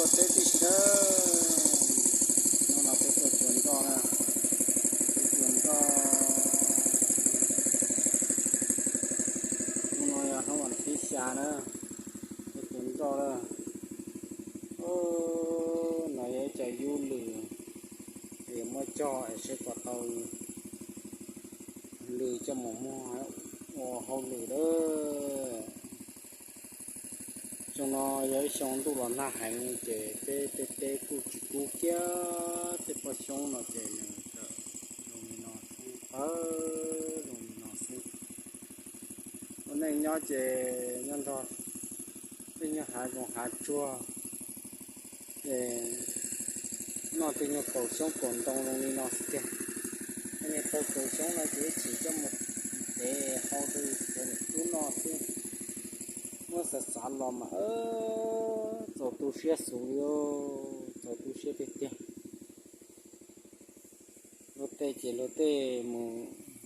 Teb tib si na, hnub no peb tuaj cuag nroj na, tuaj cuag nroj. Hnub no yog hnub vas thib xya na, tuaj cuag nroj na. No yog ib co yub lwm, es muab cog es seb puas tau lwm coj mus muag ua hauj lwm lawm. Xyoo no yog ib xyoo ntuj los nag heev ces peb tej teb kuj tsis kub kiag, tej poj xyoob no ces nws txawm zoo li no xwb, pawv zoo li no xwb. Ua neej nyob ces nyob nrog tej nyuag hav zoov hav tsuag, ces noj tej nyuag kaus xyoob kaus ntoo zoo li no xwb tiag. Tej niag tau kaus xyoob no ces ib chim coj mus tev hau rau cov niam tub noj xwb. Muab xav xav los mas txaus tu siab xus li, txaus tu siab tiag tiag. Luag tej ces luag tej mus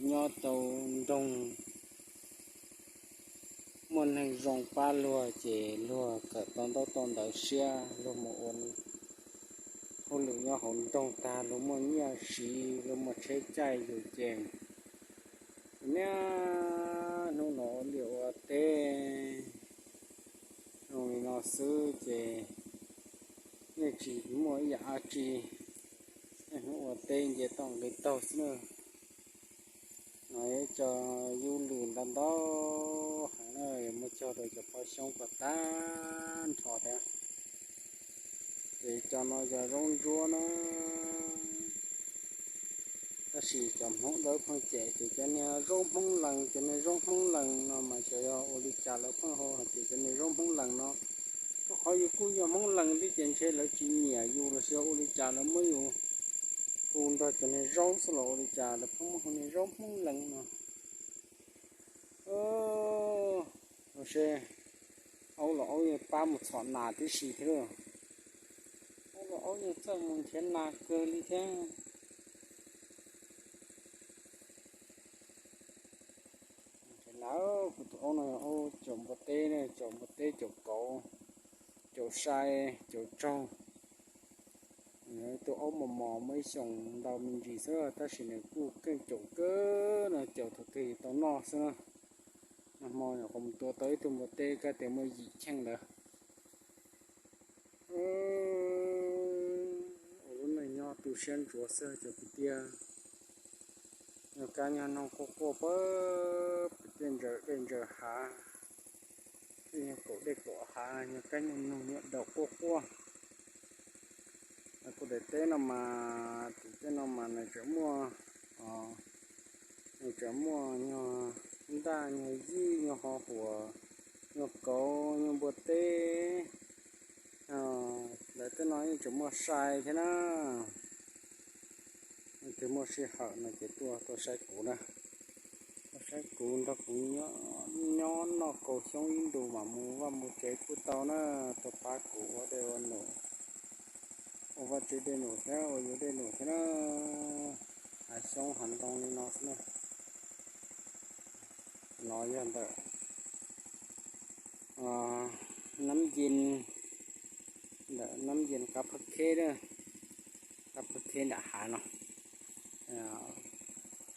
nyob tau nroog, muaj neeg zoo pab luag ces luag kawm tau ntaub tau ntawv siab, luag mus ua hauj lwm nyob hauv nroog tag luag muaj nyiaj siv, luag muaj tsheb caij yus ces niaj hnub no ua liaj ua teb zoo li no xwb ces yeej tsis muaj ib yam dab tsi, niaj hnub ua teb nce toj nqis taug xwb na. No yog ib co yub lwm ntau ntau heev na, muab cog rau cov poj xyoob kom tag nrho thiab. Ces cov no yog zaub ntsuab na. Tab sis cov Hmoob dawb pheej cem tias cov niag zaub Hmoob lees, cov niag zaub Hmoob lees no mas xyov yog ua li cas lawv pheej hu hais tias cov niag zaub Hmoob lees no. Rau qhov yus kuj yog Hmoob lees thiab ces ntshe lawv tsis nyiam yus los sis ua li cas lawv muab yus hu nrog cov niag zaub xwb los ua li cas lawv pheej muab hu niag zaub Hmoob lees no. Los se aub los aub yeej pab mus txhom nas tib si thiab lauj. Aub los aub yeej txawj mus nrhiav nas kawg li thiab. Nrhiav nas, kuv tus aub no yog aub caum npua teb ne, caum npua teb, caum kauv, caum sai, caum tsaug. Tus aub mos mos muaj ib xyoos ntau me ntsis xwb tab sis nws kuj keej caum kawg no, caum thaum twg tau noj xwb na. Nag hmo nyuam qhuav mus tua tau ib tug npua teb kab tias muaj yim cheej ntawd. Ua lub neej nyob tu siab ntsuav xwb cov kwv tij. Nyuag kab nyuag noog quaj quaj pab pem tej ntsaws dej ntsaws hav, tej nyuag kaum dej kaum hav, nyuag kab nyuag noog nyuag daus quaj quaj. Kuv daim teb no mas, tim tej no mas nws tseem muaj, nws tseem muaj nyuag ntaj nyuag yij nyuag ho huam, nyuag kauv nyuag npua teb. Lawv tej no yeej tseem muaj sai thiab na. Leej twg muaj sij hawm no ces tuaj tuaj saib kuv na, tuaj saib kuv nrog kuv nyob noj kaus xyoob ib ntus mam mus vaj mus tsev kuj tau na. Tuaj pab kuv ua dej ua num, ua vaj tse dej num thiab ua yus dej num thiab na. Hav xyoob hav ntoo li no xwb na. No yog ntawm Nab Yees, ntawm Nab Yees qab phab kheb na, qab phab kheb nram hav no.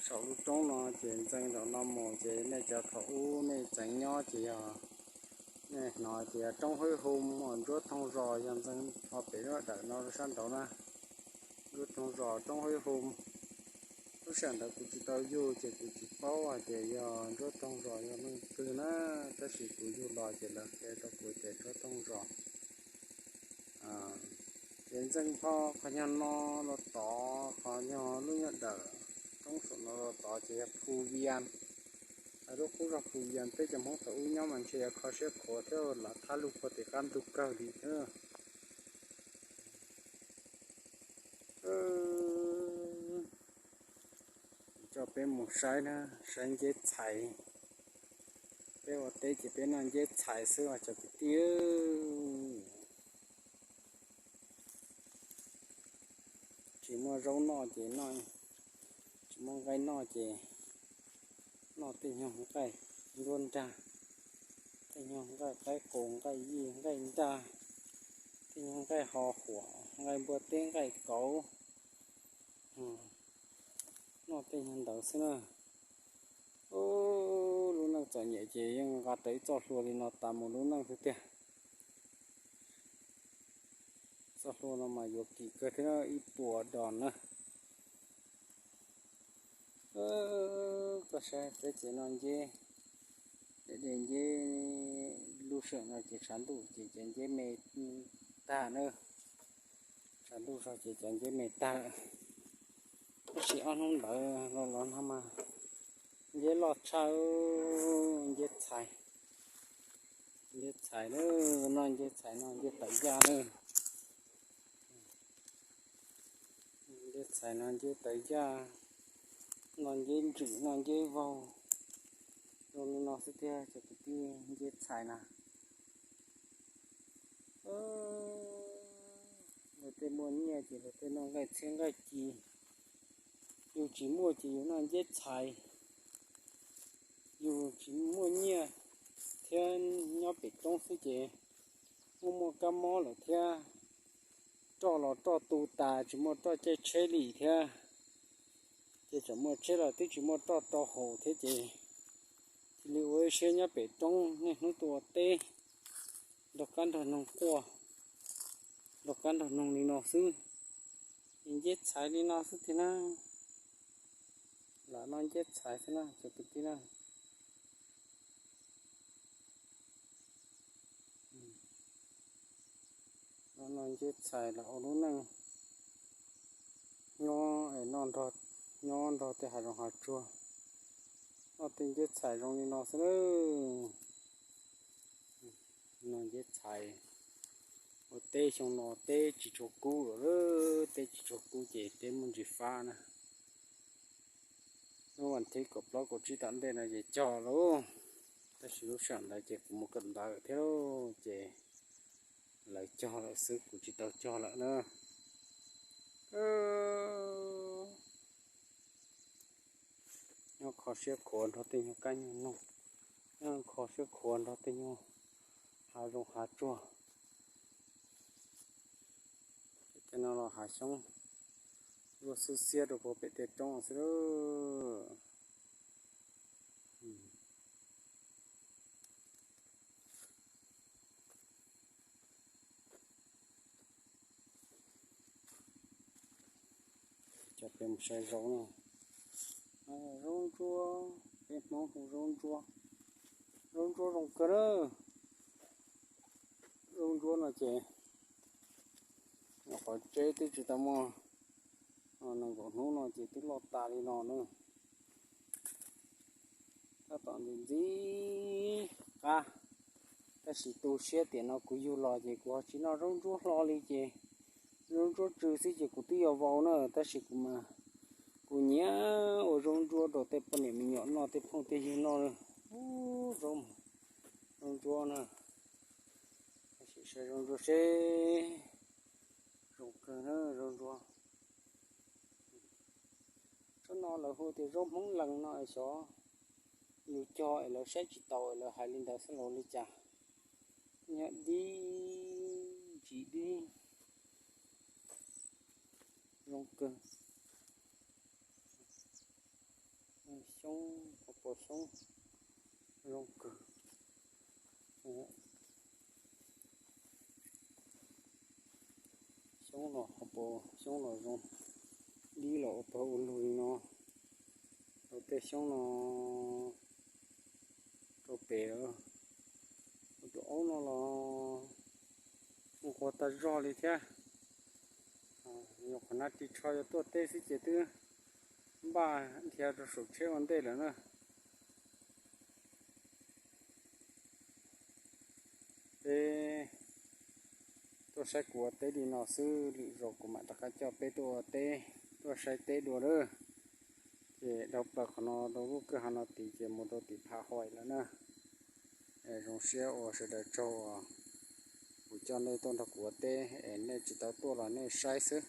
Saum lub roob no ces ntxeev nraum no mus ces nej cov thaum ub nej tseem nyob ces yog nej hnov tias roob Hwb Hum, Ntsuab Thooj Zos, yog ntxeev ho pem lub dawm no rau sab nraud na. Ntsuab Thooj Zos, roob Hwb Hum. Lub sij hawm ntawd kuv tsis tau yug ces kuv tsis paub hais tias yog Ntsuab Thooj Zos yog leej twg na, tab sis kuv yug los ces lawv qhia rau kuv tias Ntsuab Thooj Zos. Ces ntxeev ho qhov nyuag no los tod, qhov nyuag lub nyuag dawm roob saum no los tod ces yog Phu Vias. Lub qub zog Phu Vias peb cov Hmoob thaum ub nyob mas ntshe yog kho siab khuav thiab lam thab lug puag tim qab ntug kawg li thiab. Coj peb mus saib na, saib nceb txhais. Peb ua teb ces peb noj nceb txhais xwb os cov kwv tij. Tsis muaj zaub noj ces noj, tsis muaj nqaij noj ces noj tej nyuag nqaij nruab nrag, tej nyuag nqaij qaib qus, nqaij yij, nqaij nrag, Tej nyuag nqaij ho huam, nqaij npua teb, nqaij kauv, noj tej nyuag ntawd xwb na. Lub neej txom nyem ces yeej nqa tau ib txoj hlua li no tas mus lub neej xwb tiag. Txoj hlua no mas yuav kim kawg thiab, ib puas dos na. Koj saib peb ces noj nceb, de nceb, lub sij hawm no ces tshav ntuj ces cov nceb me tag na. Tshav ntuj zog ces cov nceb me tag lawm. Tab sis ob hnub ntawd los los no mas nceb loj tshaj, nceb txhais, nceb txhais na, noj nceb txhais, noj nceb tawv yaj na. Nceb txhais, noj nceb tawv yaj, noj nceb ntswm, noj nceb vaug, zoo li no xwb tiag cov kwv tij. Nceb txhais na, luag tej muaj nyiaj ces luag tej noj nqaij txhiab nqaij ci. Yus tsis muaj ces yus noj nceb txhais. Yus tsis muaj nyiaj thiab, nyob pem roob xwb ces muaj muaj kab mob lawm thiab, roj los roj tu tas tsis muaj roj caij tsheb li thiab, ces tseem muaj tsheb los twb tsis muaj roj rau haus thiab ces cia li ua ib siab nyob pem roob niaj hnub tuaj ua teb nrog kab nrog noog quaj, nrog kab nrog noog li no xwb. Ces nceb txhais li no xwb tiag na, lam noj nceb txhais xwb na cov kwv tij na. Noj nceb txhais los ua lub neej nyob, nyob nrog tej hav zoov hav tsuag, noj tej nceb txhais zoo li no xwb na. Noj nceb txhais, ua teb xyoo no teb tsis tshua kub lawm, teb tsis tshua kub ces teb muaj ntsis fab na. Hnub vas thib kaum plaub kaum tsib tom ntej no ces cog lauj, tab sis lub sij hawm ntawd ces kuv mus kawm ntawv thiab lauj, ces lawv cog lawm xwb, kuv tsis tau cog lawm na. Nyob kho siab khuav nrog tej nyuag kab nyuag noog, nyob kho siab khuav nrog tej nyuag hav zoov hav tsuag. Tej no los hav xyoob luaj xwb xiab rau puag pem tej roob xwb lauj. Coj peb mus saib zaub na. Zaub ntsuab, peb Hmoob hu zaub ntsuab. Zaub ntsuab zoo kawg na. Zaub ntsuab no ces nyuam qhuav tseb twb tsis tau muaj nees nkaum hnub no ces twb loj tas li no na. Tab tom ntxim ntxim qab, tab sis tu siab tiam no kuv yug los ces kuv ho tsis noj zaub ntsuab hlo li ces zaub ntsuab tsw xwb ces kuv twb yuav vau na, tab sis kuv mas kuv nyiam ua zaub ntsuab rau tej poj niam me nyuam noj, tej phooj tej ywg noj. Ub, zaub, zaub ntsuab na, tab sis saib zaub ntsuab seb zoo kawg na zaub ntsuab. Zaub no lawv hu tias zaub Hmoob Lees no es xyov yus cog es lawv saib tsis taus es lawv hais li ntawd xwb los li cas. Nyob dib, ntsim dib, zoo kawg. Xyoob, qhov pos xyoob zoo kawg. Xyoob los qhov pos xyoob los zoo, dib los ua pawg ua lug li no. Lawv tej xyoob no rau pem, tus aub no los nquag tag zog li thiab. Nyuam qhuav hnav ris tsho yuav tuaj teb xwb ces twb npaj dhia rau saum tsheb ua ntej lawm na. Peb tuaj saib kuv ua teb li no xwb, lwm zaus kuv mam rov qab coj peb tuaj ua teb, tuaj saib teb dua lawm. Ces dhau plaws qhov no rau lub kwj ha no tid ces mus rau tim Pha Huais lawm na. Zoo siab ua sawv daws tsaug uas kuv coj nej tuaj nrog kuv ua teb es nej tsis tau tuaj los nej saib xwb.